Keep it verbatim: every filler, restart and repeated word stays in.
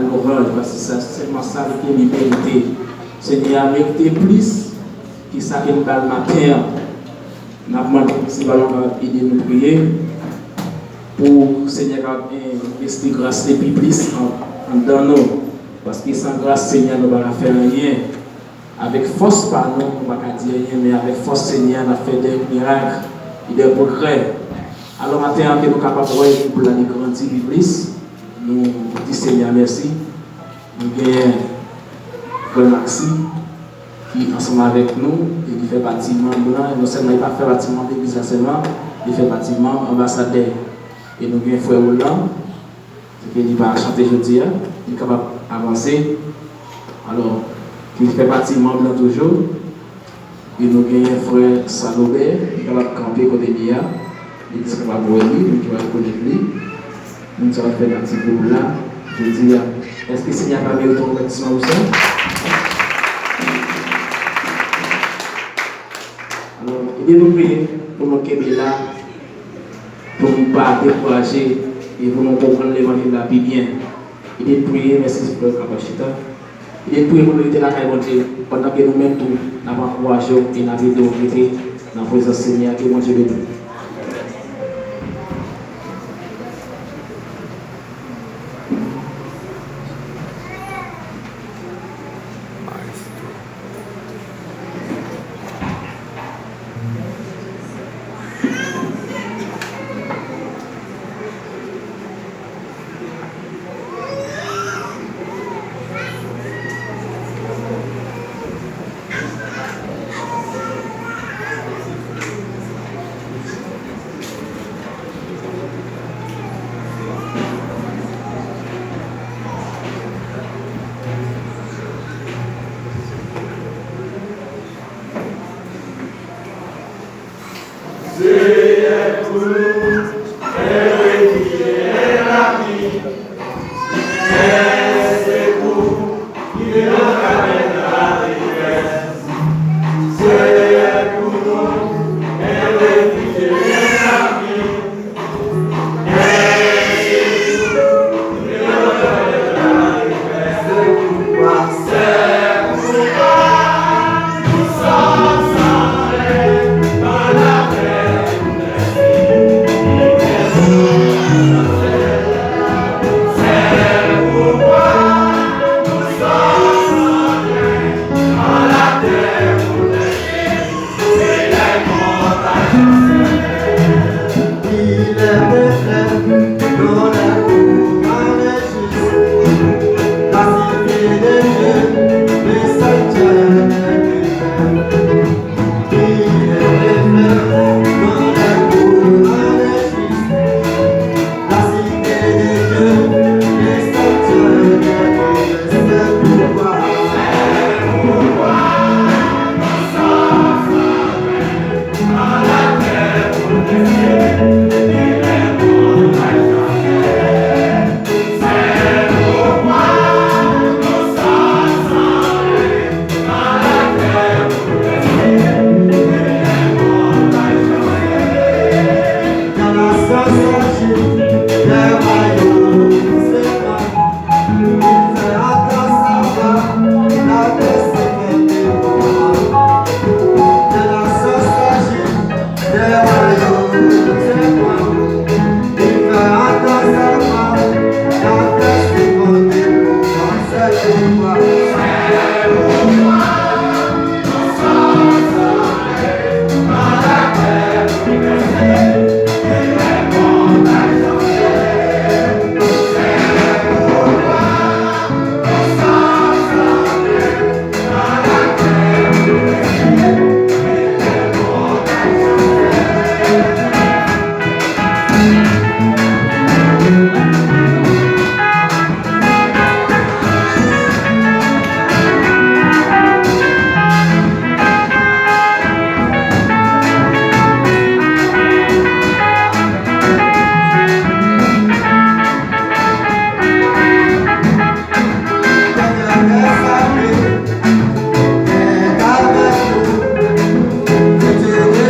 Lwanj, paske sa, sèlman sa li ke li merite. Senyè a merite plis ke sa ke n ba l maten an. N ap mande Senyè a kapab ede nou priye pou Senyè a kapab envesti gras li pi plis an, anndan nou. Paske san gras Senyè a nou pa ka fè anyen. Avèk fòs pa nou, nou pa ka di anyen, men avèk fòs Senyè a, n ap fè de mirak e de pwogrè. Alò, maten an, ke nou kapab wè ekip la li grandi pi plis. Nou di Senyè a mèsi. Nou genyen frè Maxi, ki ansanm avèk nou, e ki fè pati manm lan. Non sèlman li pa fè pati manm legliz la sèlman, li fè pati manm anbasadè. E nou gen frè Roland, Ke li pa chante jodi a, li kapab avanse. Alò, ki fè pati manm nan toujou. E nou genyen frè Salobè, li kapab kanpe kote li a. Legliz kapab wè li, moun ki pa rekonèt li. Moun sa yo fè pati gwoup la jodi a. Èske Senyè a pa merite yon aplodisman pou sa? Alò, ede nou priye pou nou kenbe la, pou nou pa dekouraje e pou nou konprann levanjil la pi byen. Ede n priye, mèsi frè, kapab chita. Ede n priye pou nou rete lakay Bondye, pandan ke nou menm tou, n ap ankouraje w e n ap ede w rete nan prezans Senyè a. Ke Bondye beni w.